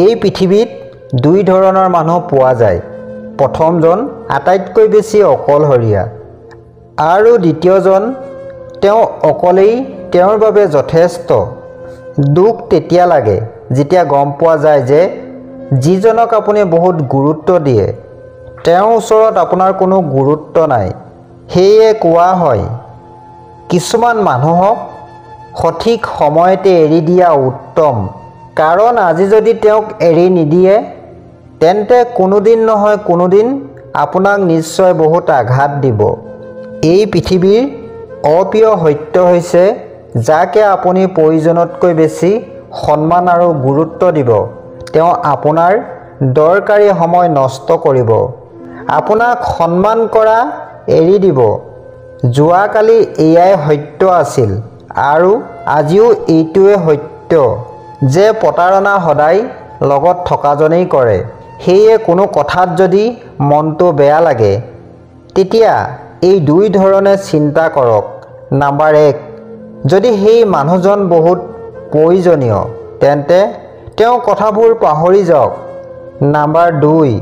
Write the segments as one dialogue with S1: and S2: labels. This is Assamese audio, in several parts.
S1: এই পৃথিৱীত দুই ধৰণৰ মানুহ পোৱা যায়। প্ৰথমজন আটাইতকৈ বেছি অকলশৰীয়া আৰু দ্বিতীয়জন তেওঁ অকলেই তেওঁৰ বাবে যথেষ্ট। দুখ তেতিয়া লাগে যেতিয়া গম পোৱা যায় যে যিজনক আপুনি বহুত গুৰুত্ব দিয়ে তেওঁৰ ওচৰত আপোনাৰ কোনো গুৰুত্ব নাই। সেয়ে কোৱা হয়, কিছুমান মানুহক সঠিক সময়তে এৰি দিয়া উত্তম, কাৰণ আজি যদি তেওঁক এৰি নিদিয়ে তেন্তে কোনোদিন নহয় কোনোদিন আপোনাক নিশ্চয় বহুত আঘাত দিব। এই পৃথিৱীৰ অপ্ৰিয় সত্য হৈছে, যাকে আপুনি প্ৰয়োজনতকৈ বেছি সন্মান আৰু গুৰুত্ব দিব তেওঁ আপোনাৰ দৰকাৰী সময় নষ্ট কৰিব, আপোনাক সন্মান কৰা এৰি দিব। যোৱাকালি এয়াই সত্য আছিল আৰু আজিও এইটোৱে সত্য যে প্ৰতাৰণা সদায় লগত থকাজনেই কৰে। সেয়ে কোনো কথাত যদি মনটো বেয়া লাগে তেতিয়া এই দুই ধৰণে চিন্তা কৰক। নাম্বাৰ 1, যদি সেই মানুহজন বহুত প্ৰয়োজনীয় তেন্তে তেওঁৰ কথাবোৰ পাহৰি যাওক। নাম্বাৰ 2,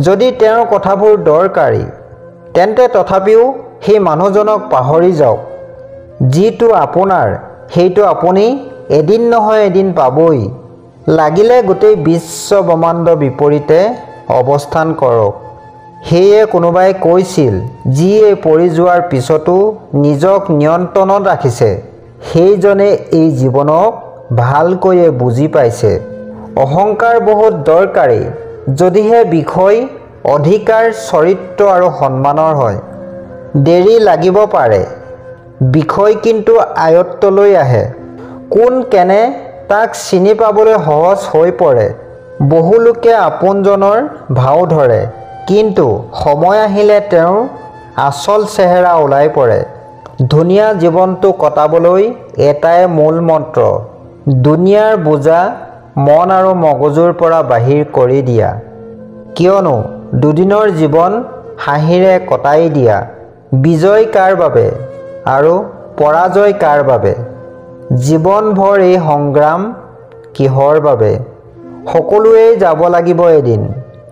S1: যদি তেওঁৰ কথাবোৰ দৰকাৰী তেন্তে তথাপিও সেই মানুহজনক পাহৰি যাওক। যিটো আপোনাৰ সেইটো আপুনি এদিন নহয় এদিন পাবই, লাগিলে গোটেই বিশ্ব ব্ৰহ্মাণ্ড বিপৰীতে অৱস্থান কৰক। সেয়ে কোনোবাই কৈছিল, যিয়ে পৰি যোৱাৰ পিছতো নিজক নিয়ন্ত্ৰণত ৰাখিছে সেইজনে এই জীৱনক ভালকৈয়ে বুজি পাইছে। অহংকাৰ বহুত দৰকাৰী যদিহে বিষয় অধিকাৰ, চৰিত্ৰ আৰু সন্মানৰ হয়। দেৰি লাগিব পাৰে, বিষয় কিন্তু আয়ত্তলৈ আহে। কোন কেনে তাক চিনি পাবলৈ সহজ হৈ পৰে। বহুলোকে আপোনজনৰ ভাও ধৰে, কিন্তু সময় আহিলে তেওঁৰ আচল চেহেৰা ওলাই পৰে। ধুনীয়া জীৱনটো কটাবলৈ এটাই মূল মন্ত্ৰ, দুনিয়াৰ বোজা মন আৰু মগজুৰ পৰা বাহিৰ কৰি দিয়া। কিয়নো দুদিনৰ জীৱন হাঁহিৰে কটাই দিয়া। বিজয় কাৰ বাবে আৰু পৰাজয় কাৰ বাবে? জীৱনভৰ এই সংগ্ৰাম কিহৰ বাবে? সকলোৱেই যাব লাগিব এদিন,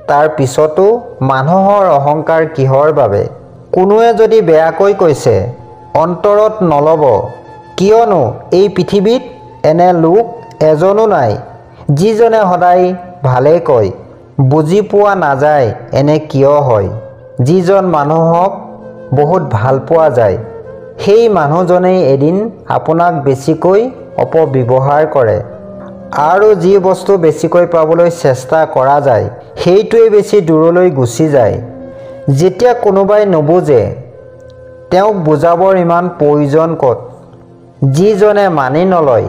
S1: তাৰ পিছতো মানুহৰ অহংকাৰ কিহৰ বাবে? কোনোৱে যদি বেয়াকৈ কৈছে অন্তৰত নল'ব, কিয়নো এই পৃথিৱীত এনে লোক এজনো নাই যিজনে সদায় ভালেই কয়। বুজি পোৱা নাযায় এনে কিয় হয়। যিজন মানুহক বহুত ভাল পোৱা যায় সেই মানুহজনেই এদিন আপোনাক বেছিকৈ অপব্যৱহাৰ কৰে। আৰু যি বস্তু বেছিকৈ পাবলৈ চেষ্টা কৰা যায় সেইটোৱেই বেছি দূৰলৈ গুচি যায়। যেতিয়া কোনোবাই নুবুজে তেওঁক বুজাবৰ ইমান প্ৰয়োজন ক'ত? যিজনে মানি নলয়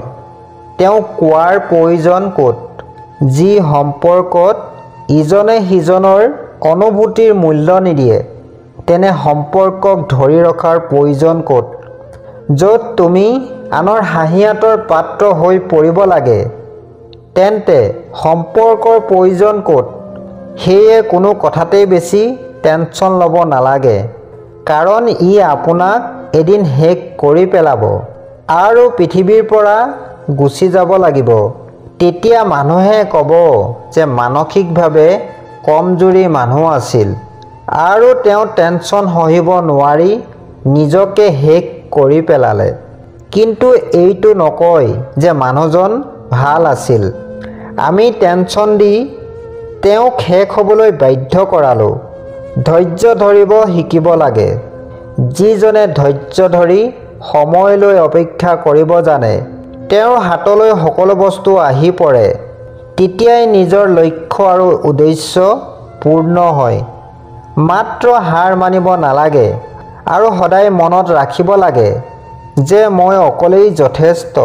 S1: তেওঁক কোৱাৰ প্ৰয়োজন ক'ত? যি সম্পৰ্কত ইজনে সিজনৰ অনুভূতিৰ মূল্য নিদিয়ে তেনে সম্পৰ্কক ধৰি ৰখাৰ প্ৰয়োজন ক'ত? য'ত তুমি আনৰ হাঁহিয়াতৰ পাত্ৰ হৈ পৰিব লাগে তেন্তে সম্পৰ্কৰ প্ৰয়োজন ক'ত? সেয়ে কোনো কথাতেই বেছি টেনশ্যন ল'ব নালাগে, কাৰণ ই আপোনাক এদিন শেষ কৰি পেলাব আৰু পৃথিৱীৰ পৰা গুচি যাব লাগিব। তেতিয়া মানুহে ক'ব যে মানসিকভাৱে কমজুৰি মানুহ আছিল আৰু তেওঁ টেনশ্যন সহিব নোৱাৰি নিজকে শেষ কৰি পেলালে। কিন্তু এইটো নকয় যে মানুহজন ভাল আছিল, আমি টেনশ্যন দি তেওঁক শেষ হ'বলৈ বাধ্য কৰালোঁ। ধৈৰ্য ধৰিব শিকিব লাগে। যিজনে ধৈৰ্য ধৰি সময়লৈ অপেক্ষা কৰিব জানে তেওঁৰ হাতলৈ সকলো বস্তু আহি পৰে। তেতিয়াই নিজৰ লক্ষ্য আৰু উদ্দেশ্য পূৰ্ণ হয়। মাত্ৰ হাৰ মানিব নালাগে আৰু সদায় মনত ৰাখিব লাগে যে মই অকলেই যথেষ্ট।